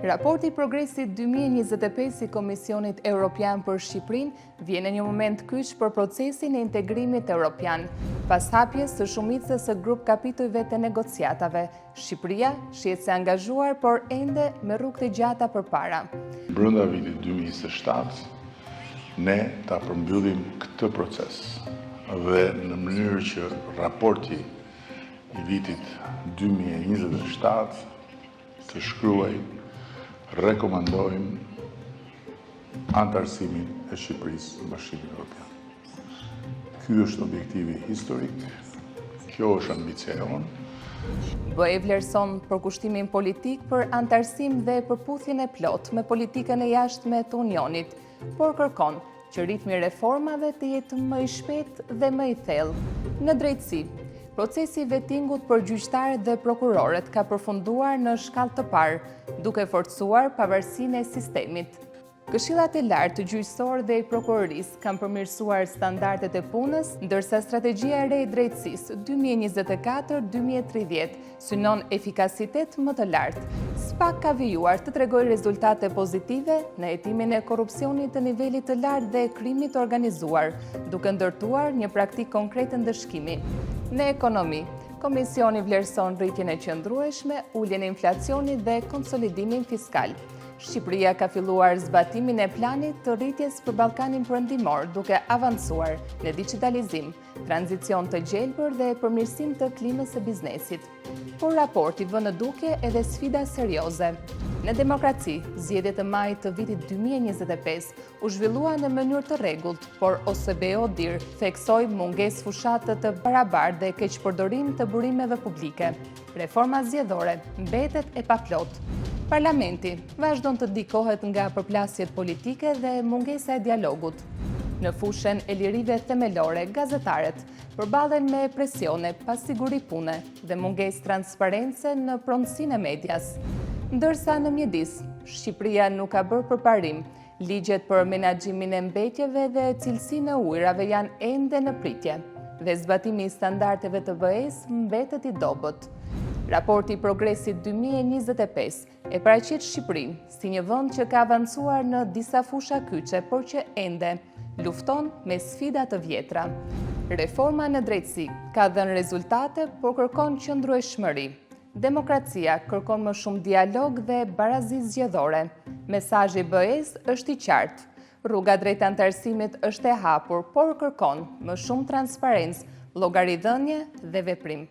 Raporti i progresit 2025 i Komisionit Europian për Shqipërinë vjen në një moment kyç për procesin e integrimit europian. Pas hapjes së shumicës së grup kapitujve të negociatave, Shqipëria shihet se angazhuar, por ende me rrugë të gjata përpara. Brenda vitit 2027, ne ta përmbyllim këtë proces dhe në mënyrë që raporti i vitit 2027 të shkruajë rekomandojmë anëtarësimin e Shqipërisë në Bashkimin Evropian. Ky është objektivi historik, kjo është ambicia jonë. BE vlerëson përkushtimin politik për anëtarësim dhe përputhjen e plotë me politikën e jashtme të Unionit, por kërkon që ritmi i reformave të jetë më i shpejtë dhe më i thellë. Në drejtësi, procesi i vetingut për gjyqtarët dhe prokurorët ka përfunduar në shkallë të parë, duke forcuar pavarësinë e sistemit. Këshillat e Lartë Gjyqësorë dhe i Prokurorisë kanë përmirësuar standardet e punës, ndërsa strategjia e re e drejtësisë 2024-2030 synon efikasitet më të lartë. SPAK ka vijuar të tregojë rezultate pozitive në hetimin e korrupsionit të nivelit të lartë dhe krimit të organizuar, duke ndërtuar një praktikë konkrete ndëshkimi. Në ekonomi, Komisioni vlerëson rritjen e qëndrueshme, uljen e inflacionit dhe konsolidimin fiskal. Shqipëria ka filluar zbatimin e planit të rritjes për Ballkanin Perëndimor, duke avancuar në digjitalizim, tranzicion të gjelbër dhe përmirësim të klimës së biznesit. Por raporti vë në dukje edhe sfida serioze. Në demokraci, zgjedhjet e majit të vitit 2025 u zhvilluan në mënyrë të rregullt, por OSBE-ODIHR theksoi mungesë fushate të barabartë dhe keqpërdorim të burimeve publike. Reforma zgjedhore mbetet e paplotë. Parlamenti vazhdon të ndikohet nga përplasjet politike dhe mungesa e dialogut. Në fushën e lirive themelore, gazetarët përballen me presione, pasiguri pune dhe mungesë transparence në pronësinë e medias. Ndërsa në mjedis, Shqipëria nuk ka bërë përparim, Ligjet për menaxhimin e mbetjeve dhe cilësinë e ujërave janë ende në pritje dhe zbatimi i standardeve të BE-së mbetet i dobët. Raporti i Progresit 2025 e paraqet Shqipërinë si një vend që ka avancuar në disa fusha kyçe, por që ende lufton me sfida të vjetra. Reforma në drejtësi ka dhënë rezultate, por kërkon qëndrueshmëri. Demokracia kërkon më shumë dialog dhe barazi zgjedhore. Mesazhi i BE-së është i qartë. Rruga drejt anëtarësimit është e hapur, por kërkon më shumë transparencë, llogaridhënie dhe veprim.